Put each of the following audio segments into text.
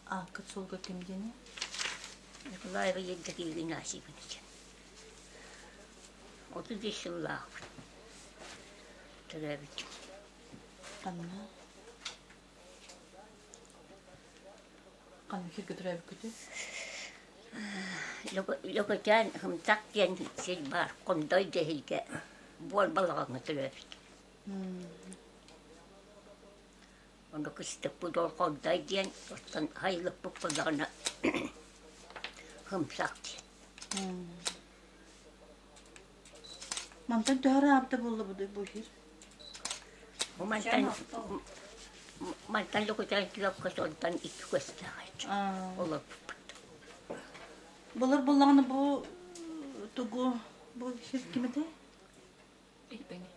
Ааккыт суолга ким диэний? Николаева Евдокия Игнатьевна диэн. 35 сыллаахпын. Төрөөбүтүм. Ханна? Ханна сиргэ төрөөбүккүтүй? Лөкөчөөн Һымтах диэн сир баар, Хондой Дьэһилгэ буор балаҕаҥҥа төрөөбүтүм. Ону кыстыкпыт ол Хордой диэн, оттон сайылыкпыт буоллаҕына Һымсах диэн. Мантан төһө ыраабыта буолла бу сир? Бу мантан мантан Лөкөчөөн түөккэ онтон икки көстөөх этэ. Олорбуппут. Былыр буоллаҕына бу тугу бу сир ким этэй?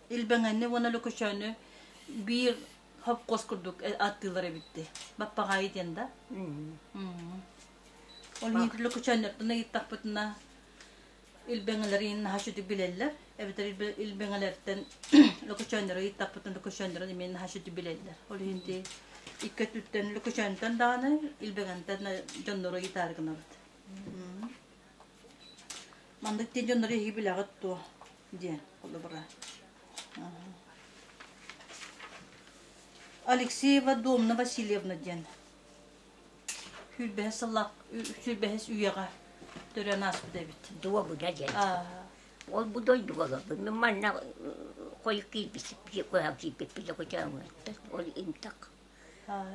Илбэҥэни уонна Лөкөчөөнү биир хопкуос курдук аттыылар эбитти. Баппаҕаайы диэн да. Ол иһин Лөкөчөөннөртөн ыйыттахпытына Илбэҥэлэрин наһаа үчүгдүк билэллэр. Эбэтэр илбэҥэлэртэн Лөкөчөөннөрү ыйыттахпытына Лөкөчөөннөрүн эмиэ наһаа үчүгдүк билэллэр. Ол иһин ити икки өттүттэн Лөкөчөөнтөн даҕаны, Илбэҥэнтэн да дьоннору ыйытаары гынабыт. Маннык диэн дьоннору эһиги билэҕит дуо? диэн холобура. Алексеева Домна Васильевна диэн сүүрбэһис сыллаах сүүрбэһис үйэҕэ төрөөн ааспыт эбит. Дуобуна диэн. Ол бу дойдуга олорбут. Мин манна хойут киирбит көһөн киирбиппит Лөкөчөөҥҥөттөн. Ол интах.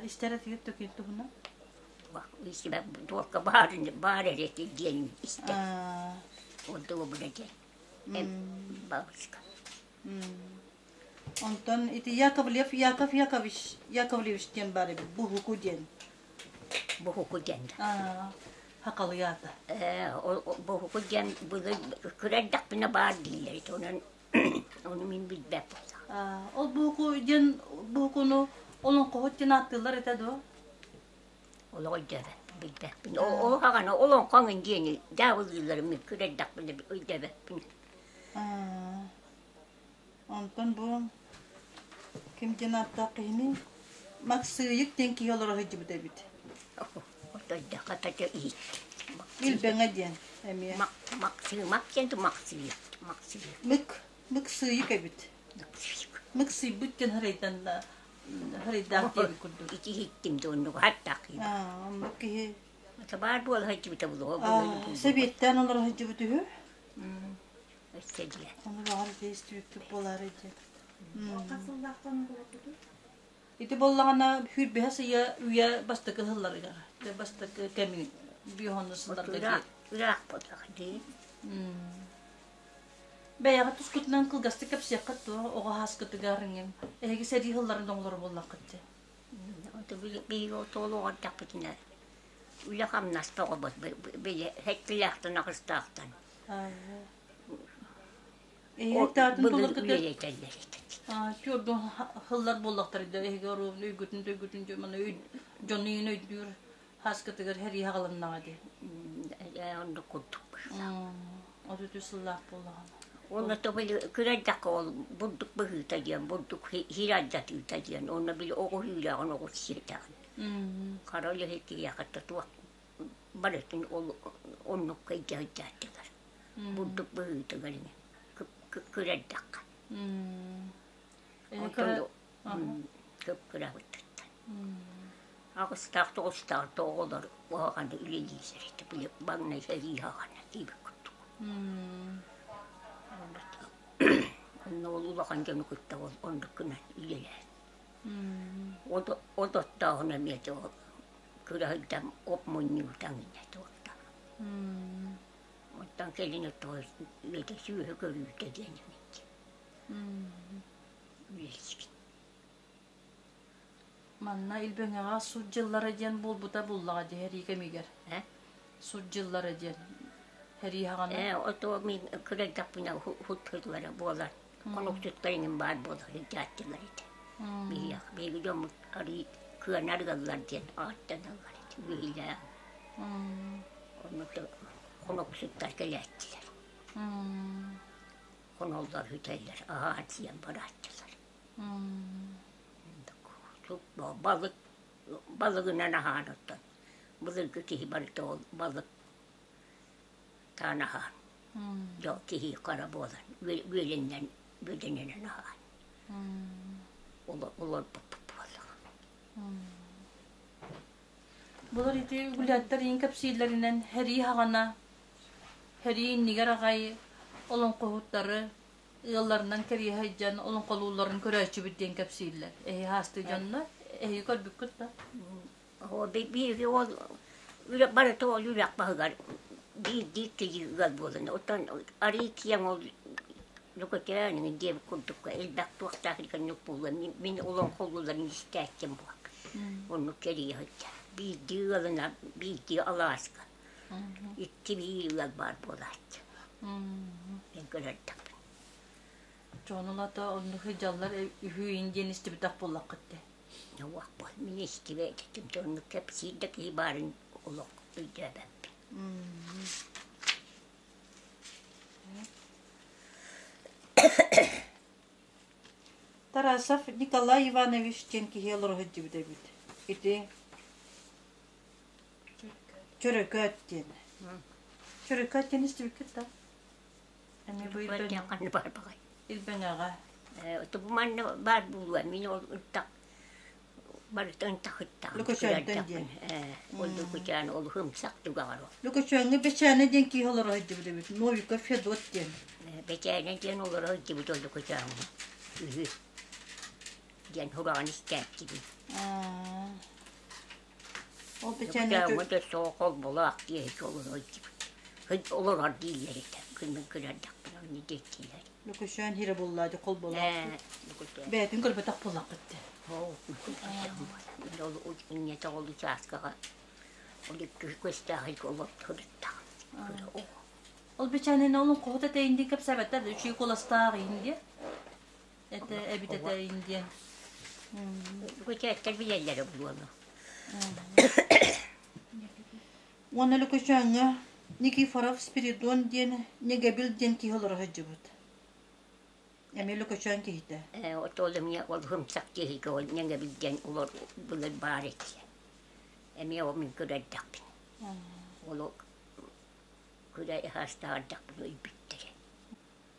Истэр этигит төкүн туһунан? Туохха баар баар эрэ диэн истэр. Ол дуобуна диэн. Бабушка. Онтон ити Яковлев Яков Якович Яковлевич диэн баар эбит Буһуку диэн. Буһуку диэн. Хакалыйаата. Буһуку диэн былыр кыра эрдэхпинэ баар дииллэр ити онон ону мин билбэт Ол Буһуку диэн Буһукуну олоҥхоһут диэн ааттыыллар этэ дуо? Олох өйдөөбөппүн, билбэппин. Ол хаҕана олоҥхоҥ диэни дьаабылыылларын мин кыра эрдэхпинэ өйдөөбөппүн. Онтон бу ким диэн ааттаах киһиний? Максыйык диэн киһи олоро сылдьыбыт эбит. Отойдохо тача иһит. Илбэҥэ диэн эмиэ. Максыымак диэн Максыйык. Максыйык. Мык Мыксыйык эбит. Мыксыйбыт диэн харайдан харайдаах диэбит курдук. Ити иһиттим да оннук хаттаах Оннук киһи. Баар буола сылдьыбыта булуо. Сэбиэттээн олоро сылдьыбыт үһү. Өссө диэ. Ону баҕар ити истибиппит буолаарай диэн. Ити буоллаҕына сүүрбэһис ыйа үйэ бастакы сылларыгар, бастакы кэми биоһону сылларга Ыраах буоллаҕа дии. Бэйэҕит тускутунан кылгастык кэпсиэххит дуо, оҕо ааскытыгар иҥин? Эһиги сэрии сылларын оҕолоро буоллаххыт дии. Биһиги оҕо эрдэхпитинэ үлэ-хамнас бөҕөбөт били сэттилээхтэн аҕыстаахтан Эһиги былыр үлэлэтэллэр этэ. Түөрт сыллар буоллахтар да эһиги оруобуна өйгүтүн-төйгүтүн маны дьону иин өйдүүр хааскытыгар сэрии хаҕылыннаҕа дии. Оннук курдук. 33 сыллаах буоллаҕына. Уонна то били кыра эрдэххэ ол бурдук быһыыта диэн, бурдук сир алдьатыыта диэн, уонна били оҕус үүрээҕин оҕус сиэтэҕин. Хара үлэһит киһиэхэ туох барытын ол оннукка илдьэ сылдьааччылар. Бурдук быһыытыгар ини кыра эрдэххэ. Онтон кып-кырабыттыттан. Аҕыстаах тоҕустаах оҕолор уһаҕаны үлэлииллэр этэ, били маҥнай сэрии саҕана диэбит курдук. Онно ол улахан дьону кытта ол оннук гынан үлэлээн. От оттооһун эмиэ ол кыра сылдьан оп мунньуута иҥинэ туолта. Оттон кэлин оттоҕо үлэтэ сүөһү көрүүтэ диэн эбит. Үлэлиибит. Манна Илбэҥэҕэ сут дьыллара диэн буолбута буллаҕа дии сэрии кэмигэр. Э? Сут дьыллара диэн сэрии саҕана. Ээ, ото мин кыра эрдэхпинэ сут дьыллара буолар. Хонукчуттар иҥин баар буола сылдьааччылар этэ. Биһиэх, биһиги дьоммут арыы кыанар ыаллар диэн ааттаналлар этэ, үһүлээх. Онно хонуксуттар кэлээччилэр. Хоноллор, үтэллэр, аһаан сиэн барааччылар. Балык балыгынан аһаан оттон. Былыргы киһи барыта ол балык таан аһаан, дьол киһи хара буолан, үөлэннэн, үөлэнэнэн аһаан. Олорбуппут буоллаҕа. Булар ити үгүлээттэр иин кэпсииллэринэн сэрии хаҕана, сэрии иннигэр аҕай олоҥхоһуттары ыалларынан кэрийэ сылдьан олоҥхолуулларын көрөөччүбүт диэн кэпсииллэр. Эһи хаастыы дьонно эһиги көрбүккүт да? Биир ол барыта ол үрэх баһыгар биирдии киһи ыал буолан, оттон арыы киэҥ ол Лөкөтөөн диэбит курдукка элбэх туохтаах икэнник буолуо мин олоҥхолууларын истээччим буолар. Оннук кэрийэ сылдьар. Биирдии ыалына биирдии алааска икки биир ыал баар буолааччы. Мин көрөрдөхпүн. Дьон улата оннук сылдьаллар үһү диэн истибитэх буоллаххыт дии. Уох буол мин истибэт этим оннук кэпсиир да киһи баарын олох өйдөөбөппүн. Тарасов Николай Иванович диэн киһи олоро сылдьыбыт эбит. Ити Чөрөкөөт диэн. Чөрөкөөт диэн истибиккит да? Эмиэ бу Илбэҥ баар баҕай. Илбэҥэҕэ. Тубу манна баар буолуо мин ол ынтах барыта ынтахыттаах Лөкөчөөнтөн диэн. Ол Лөкөчөөн ол ымсах түгэҕэр ол. Лөкөчөөҥҥө Бэчээнэ диэн киһи олоро сылдьыбыт эбит. Новиков Федот диэн. Бэчээнэ диэн олоро сылдьыбыт ол Лөкөчөөҥҥө. Үһү. Диэн хураҕан истээччибин. Ол Бэчээнэ Лөкөчөөҥҥө да суох холболоох киһи олоро сылдьыбыт. Олорор дииллэр этэ. Күнмүн көрөрдөхпүнэ онно диэччилэр. Лөкөчөөн хире буллаа ди холболоох. Бэйэтин көрбөтөх буоллаххыт дии. Ол бичээнин олун хоһут этэ инди кэпсээбэттэр да үчүгэй куоластаах иһин диэ. Этэ эбит этэ иһин диэн. Көчөөттөр билэллэрэ буолуо. Уонна Лөкөчөөҥҥө Никифоров Спиридон диэн Негэбил диэн киһи олоро сылдьыбыт. Эмиэ Лөкөчөөн киһитэ. Отол эмиэ ол ымсах киһигэ ол Негэбил диэн олор былыр баар этэ. Эмиэ ол мин көрөрдөхпүн. Ол күрэ хаастаһардахпын ыйбыттэрэ.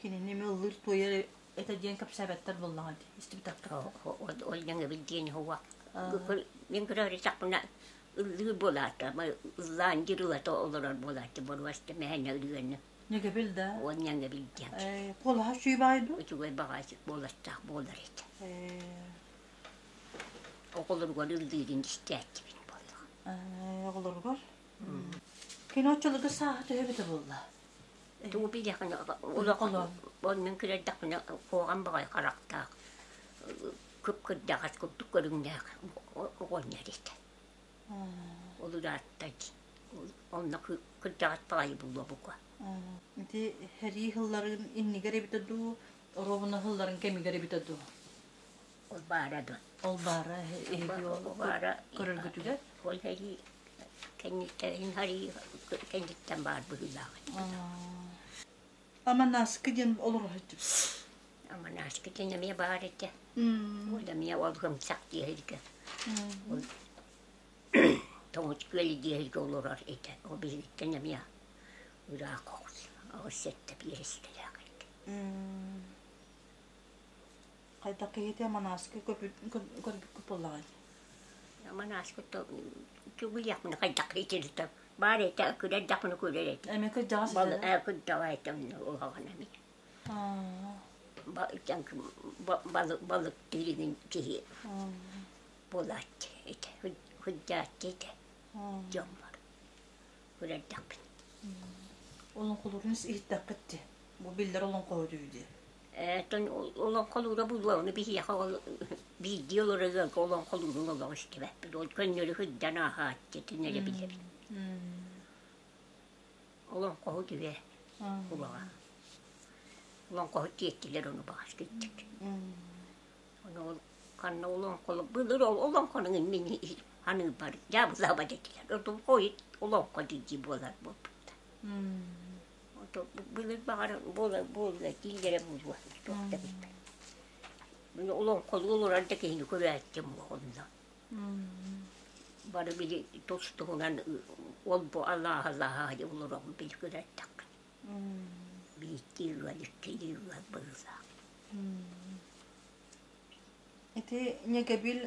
Кинини эмиэ ыллыыр туойар этэ диэн кэпсээбэттэр буоллаҕа дии. Истибитэххит. Ол Негэбил диэн уһуга. Мин көрөрүтэхпинэ ыллыыр буолаата, ыллаан дьырылата олорор буолааччы боруоста мээнэ ырыаны. Негэбил да? Ол Негэбил диэн. Куолаһа үчүгэй баҕайы дуу? Үчүгэй баҕайы буоластаах буолар этэ. Оҕолоругар ыллыырын истээччибин буоллаҕа. Оҕолоругар? Кини оччолорго сааһа төһө эбитэ буолла? Тугу билэхин олох ол мин кэлэрдэхпинэ куоҕан баҕайы харахтаах кып-кырдьаҕас курдук көрүҥнээх оҕонньор этэ. Ол ыраатта дии. Онно кырдьаҕас баҕайы буолуо бука. Ити сэрии сылларын иннигэр эбитэ дуу, оруобуна сылларын кэмигэр эбитэ дуу? Ол баара дуо? Ол баара эһиги ол баара көрөргүтүгэр? Ол сэрии кэнниттэн сэрии кэнниттэн баар быһыылаах этэ. Аманаскы диэн олоро сылдьыбыт. Аманаскы диэн эмиэ баар этэ. Ол эмиэ ол ымсах диэһиргэ. Ол Тоҥус күөлү диэһиргэ олорор этэ. Ол биһигиттэн эмиэ ыраах оҕус, 8-7 биэрэстэлээх этэ. Хайдах киһитэ Аманаскы көрбүккүт буоллаҕай? Аманаскы тугуйахпын хайдах киһитэ баар этэ, күлэрдэхпинэ күлэр этэ. Эмиэ кырдьаҕас этэ да? Кырдьаҕас этэ улахан эмиэ. Балык тириҥин киһи буолааччы этэ, сылдьааччы этэ дьоммор күлэрдэхпин. Олоҥхолуурун иһиттэххит дии. Бу биллэр олоҥхоһут үһү дии. Оттон олоҥхолуура буолуо, ону биһиэхэ ол биирдии олорор ыалга олоҥхолуурун олох истибэппит. Ол көннөрү сылдьан ааһааччы итин эрэ билэбин. Олоҥхоһут үһэ улаҕа. Олоҥхоһут диэччилэр ону баҕас кырдьык. Ону ол ханна олоҥхолу былыр ол олоҥхону мин саныырбар дьаабылаабат этилэр. Оту хойут олоҥхо дии буолар буолбуттар. Былыр баҕар буола буолла дииллэрэ буолуо туох да билбэт. Мин олоҥхолуу олорор да киһини көрөөччүм онно. Бары били тус-туһунан ол-бу алааһа-алааһа олороҕун били көрөрдөххүнэ. Биирдии ыал, иккилии ыал быһыылаах. Ити ньэгэбил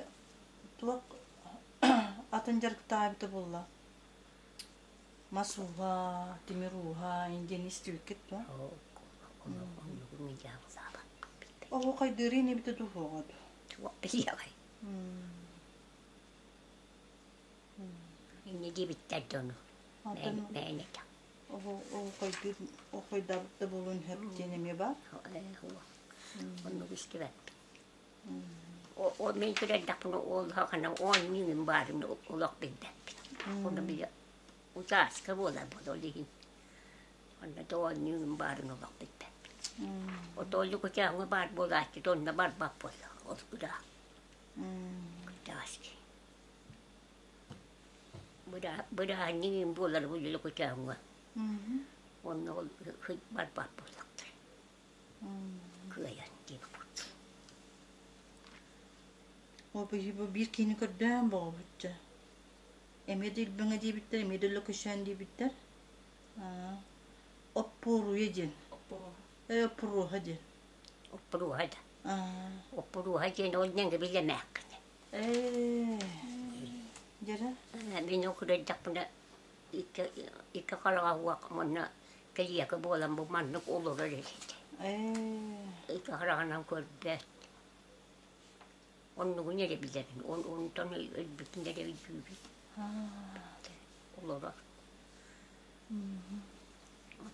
туох атын дьарыктаабыта буолла? Мас ууһа, тимир ууһа, индиэн истибиккит дуо? Оһуохайдыыры инибитэ дуу суоҕа дуу? Билиэҕэй. Инньэ диэбиттэр дьону. Мээнэ Оһуохайдыыр оһуохайдаабыт да буолуон сөп диэн эмиэ баар. Оннук истибэппин. Ол мин көрөрдөхпүнэ ол саҕана оонньуум баарын олох билбэппин. Ону били учааска буолар буолуо ол иһин. Онно да оонньуум баарын олох билбэппин. Отооллук учааҥҥа баар буолааччы да онно барбат буолла ол ыраах. Кырдьаҕас киһи. Бырааһынньыгым буолар бу Лөкөчөөҥҥө. Онно ол барбат буоллахтар. Кыайан диэбит. О, бу биир киһини көрдөөн боҕобучча. Эмиэ да Илбэҥэ диэбиттэр, эмиэ да Лөкөчөөн диэбиттэр. Оппуоруйа диэн. Э, Оппуруоһа диэн. Оппуруоһа да. Оппуруоһа диэн ол ньэҥгэ билэмээккин. Ээ, дьэрэ? Мин ол көрөрдөхпүнэ икки икки хараҕа уох уонна кэлиэкэ буолан бу маннык олорор эбит. Ээ. Икки хараҕынан көрбөт. Оннугун эрэ билэбин. Онтон өлбүтүн эрэ өйдүүбүн. Олорор.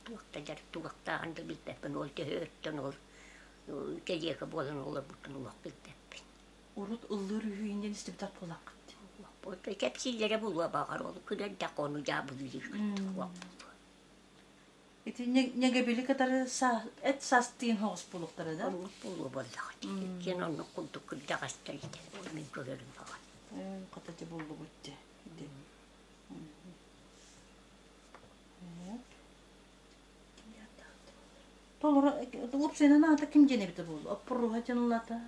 Туох да дьарык туохтааҕын да билбэппин. Ол төһө өртөн ол кэлиэкэ буолан олорбутун олох билбэппин. Урут ыллыыр үһүйүн диэн истибитэх буолааххыт. Кэпсииллэрэ буолуо баҕар ол күлэрдэх ону дьаабылыыр буолуо. Ити ньэгэбили кытары эт састыын соҕус буолуохтара да? Оннук буолуо буоллаҕа. Иккиэн оннук курдук кырдьаҕастар ити. Мин көрөрүм баҕар. Хата дьэ буллубут дьэ. Толору уопсайынан аата ким диэн эбитэ буолла? Оппуруһа диэн улата.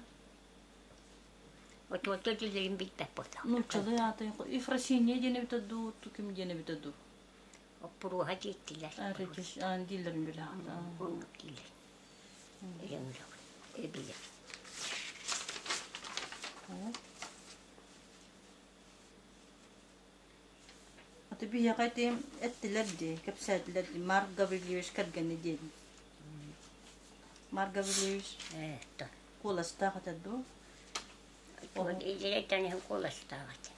Отуотта дьилэрин билбэт буоллаҕым. Нууччалыы аата Ефросинья диэн эбитэ дуу, ким диэн эбитэ дуу? Оппуруоһа диэттилэр. Дииллэрин билэҕин. Оннук дииллэр. Эбилэр. Аты биһиэхэ ити эттилэр дии, кэпсээтилэр дии, Марк Гаврильевич кэргэнэ диэн. Марк Гаврильевич куоластаах этэ дуу? Илэрэтэн иһин куоластаах этэ.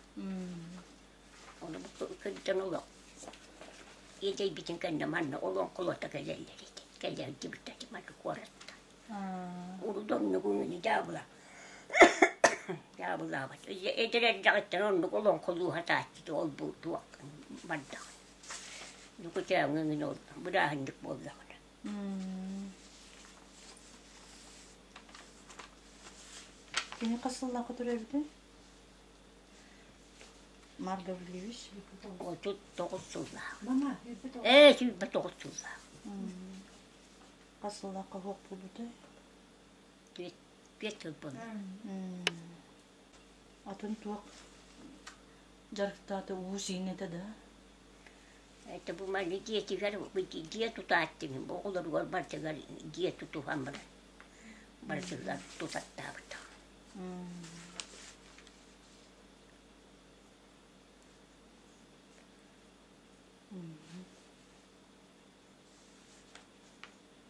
Ону кырдьан олох иэдэйбитин кэннэ манна олоҥхолото кэлэллэр этэ. Кэлэ сылдьыбыттар манна куораттан. Урут оннук үҥүнү дьаабыла дьаабылаабат. Эдэр эрдэҕиттэн оннук олоҥхолуу сатааччы ол бу туох бардаҕын. Лүкүтээҥҥэ иҥин ол бырааһынньык буоллаҕына. Кини хас сыллаахха төрөөбүтүй? Марк Гаврильевич? 39 сыллаах. Ээ, 29 сыллаах. Хас сыллаахха суох буолбутай? Биэс сыл буолла. Атын туох дьарыктаата уу сиинэтэ да? Это бу манна дьиэтигэр дьиэ тутааччыгын оҕолоругар барытыгар дьиэ тутуһан баран барытыгар тутаттаабыта.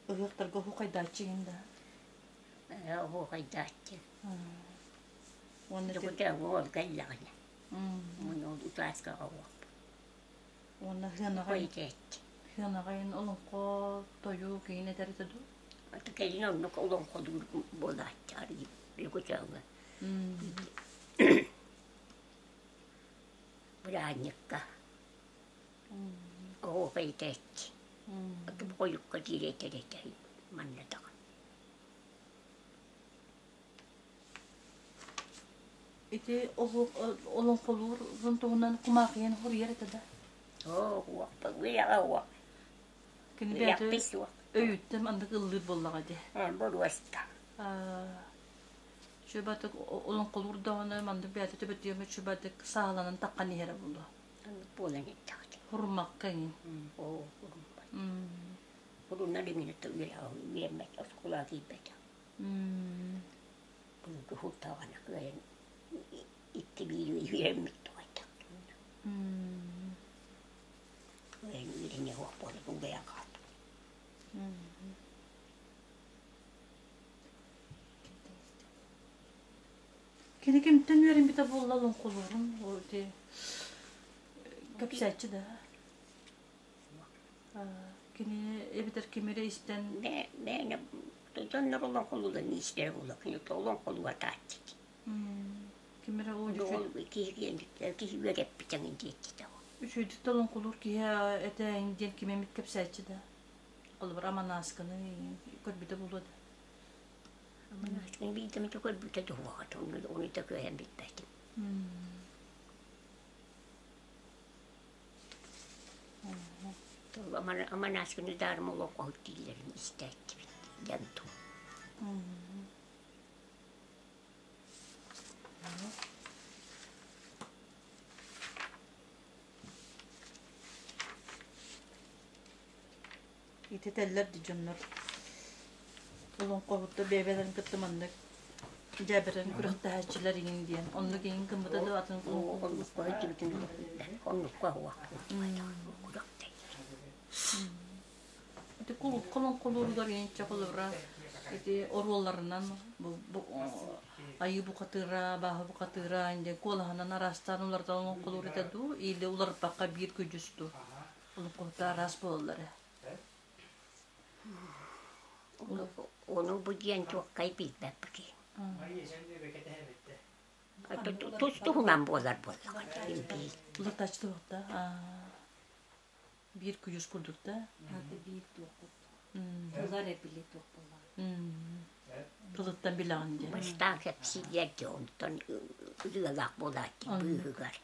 Ыһыахтарга оһуохайдааччы игин да? Оһуохайдааччы. Уонна Уол кэллэҕинэ. Уонна ол утааскаҕа уоппут. Уонна Хыанаҕайын олоҥхо тойук игин этэр этэ дуу? Кэлин оннук олоҥхолуур буолааччы арыый Лүкүчөөҥҥө. Бырааһынньыкка оһуохай этээччи. Хойукка диэри этэр этэ манна даҕаны. Ити олоҥхолуурун туһунан кумаахыйан хоруйар этэ да? Оо, уоппа, үрэҕэ уоп. Кини бэйэтэ өйүттэн маннык ыллыыр буоллаҕа дии. Боруоста. Чүбатык олоҥхолуур даҕаны маннык бэйэтэ төбөтүгэр чүбатык сааланан таххан иһэрэ буолуо. Оннук буолан эттэҕит. Хурумакка иҥин. Оо, хуруммат. Хуруннар иҥинэ үөрэммэт, оскуолаҕа киирбэтэх. Былыргы хуртаҕана кыайан икки биир үөрэммит тугайдах. Кыайан үөрэниэ суох буолан угайан хаалбыт. Кини кимтэн үөрэммитэ буолла олоҥхолуурун ити кэпсээччи да кини эбэтэр кими эрэ истэн Бэйэ дьоннор олоҥхолуулар истэрэ буолла кини олоҥхолуу атааччы ким эрэ ол киһи киһи үөрэппит диэччитэ үчүгэйдик да олоҥхолуур киһи этэ диэн ким эмит кэпсээччи да холобур аманаасканы көрбүтэ буолуо да Аманаасканы биирдэ эмэ көрбүтэ дуһуоҕа ону да кыайан билбэтим. Аманаасканы даарым олоҥхоһут дииллэрин истээччибит диэн туу. Ититэллэр ди дьоннор олоҥхоһуттар бэйэ-бэйэлэрин кытта маннык дьээбэрэн күрэхтэһээччилэр иҥин диэн оннук иҥин гыммыта да атын Оннукка сылдьыбытын оннукка уох Ити кулукка олоҥхолууругар иҥинчэ холобура ити оруолларынан айыы бухатыыра, абааһы бухатыыра диэн куолаһынан араастаан уларытан олоҥхолуур этэ дуу или уларыппакка биир күдьүс дуу олоҥхоһуттар араас буолаллар ээ. Ону бу диэн чуолкай билбэппит. Тус-туһунан буолар буоллаҕа биир. Уларытааччы биир күдьүс курдук да биир туох тылар эбили туох буоллаҕа. Тылыттан билэҕин диэн. Бастаан кэпсииллэр дии, онтон ырыалаах буолааччы быыһыгар.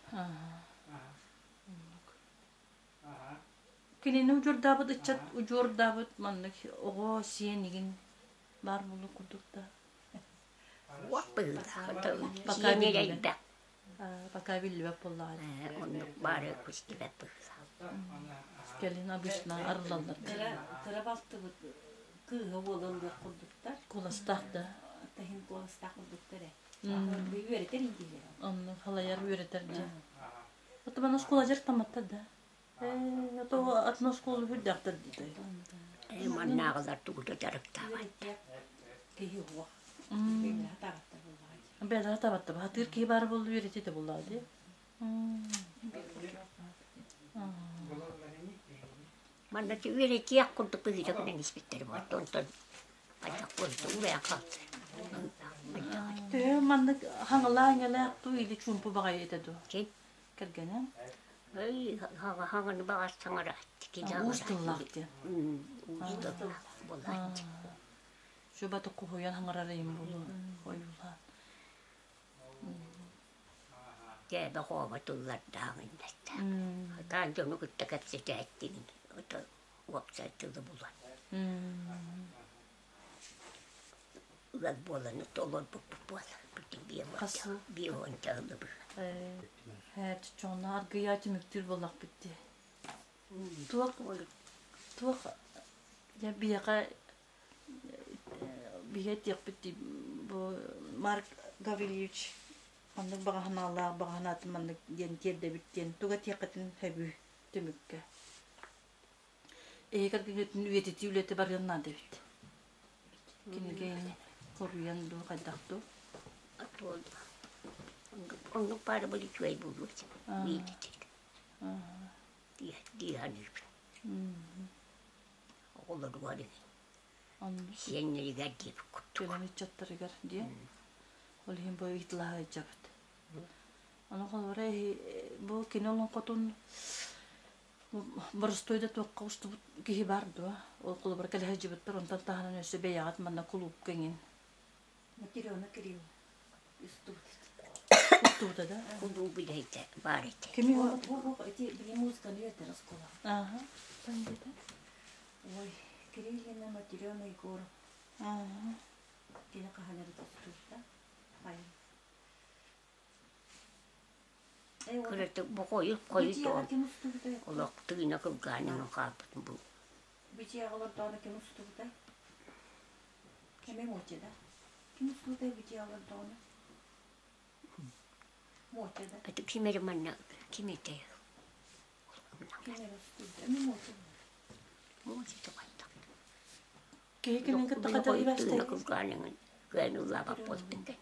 Кинини удьуордаабыт ыччат удьуордаабыт маннык оҕо сиэн игин баар буолуох курдук да. Уох быһыылаах. Сиэн элбэх. Пока биллибэт буоллаҕа. Оннук баары көстүбэт быһыылаах. Кэлин обычно арыллаллар. Кыра балтыбыт кыыһа уола ылыах курдуктар. Куоластаах да. Таһын куоластаах курдуктар ээ. Үөрэтэр индиилэр. Оннук халайар үөрэтэр дьэ. Оттон оскуола дьарыктамматтар да. Ээ, ото атын оскуола үрдээхтэр дитэй. Маннааҕылар тугу да дьарыктаабаттар. Киһи уох. Хатаабаттар буоллаҕа. Бэйэлэрэ хатаабаттар. Хатыыр киһи баар буолла үөрэтиитэ буоллаҕа дии. Манна үөрэтиэх курдук быһыыта гынан испиттэр буолла. Онтон хайдах буолта уурайан хаалта. Төһө маннык хаҥалаа-иҥэлээх дуу или чуумпу баҕайы этэ дуу? Кэргэнэ? Эй, хаҥаны баҕас саҥарааччы, кини Уус тыллаах диэн. Уус тыллаах буолааччы. Сүбаты куһуйан хаҥарар иһин буолуо, ойуулаан. Дьээбэ хообо тыллардаах иннэттээх. Сатаан дьону кытта кэпсэтээттигин, уопсай тылы булан. Ыал буолан олорбуппут буолар. Биир уонча ыллыбыт. Ээ, чочоҥно аргыйаа түмүктүүр буоллахпыт дии. Туох туох дьэ биһиэхэ биһиэ этиэхпит дии бу Марк Гаврильевич маннык баҕа санаалаах баҕа санаатын маннык диэн тиэрдэбит диэн тугу этиэххитин сөбүй түмүккэ? Эһиги кэргэҥҥитин үйэтитии үлэтэ барыан наада эбит. Кинигэ хоруйан дуу, хайдах дуу? Оннук баара били үчүгэй буолуо үйэтитик дии саныыбын. Оҕолоругар сиэннэригэр диэбит курдук. Кэлэн ыччаттарыгар диэн. Ол иһин бу ыйыталаһа сылдьабыт. Ону холобура бу кини олоҥхотун Боростуой да туохха устубут киһи баар дуо? Ол холобура кэлэ сылдьыбыттар, онтон таһынан өссө бэйэҕит манна кулуупка иҥин. Матерена Кирилл устубут. Устубута да? Кулууп үлэһитэ баар этэ. Кими Ити били музыканы үөрэтэр оскуола. Ааха. Пандита. Ой, Кириллина Матерена Егоров. Ааха. Кини хаһан эрэ устубута. Айын. Кыратык бу хойут хойут ол олох тыына кылгаанынан хаалбытым бу. Бичиэҕэ олордоҕуна ким устубутай? Кими муоча да? Ким устубутай бичиэҕэ олордоҕуна? Муоча да? Аты ким эрэ манна ким этэй? Ким эрэ устубута? Эми муоча. Муоча тоҕойдох. Киһи кимин кытта хата Тыына кылгаанынан кыайан ыллаабат буолтун кэн.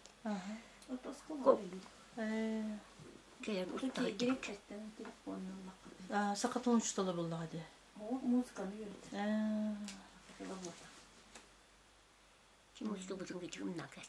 Кэлэн устаһыттыбыт. Саха тылын учуутала буоллаҕа дии. Музыканы үөрэтэр. Ким устубутун кичигим накас.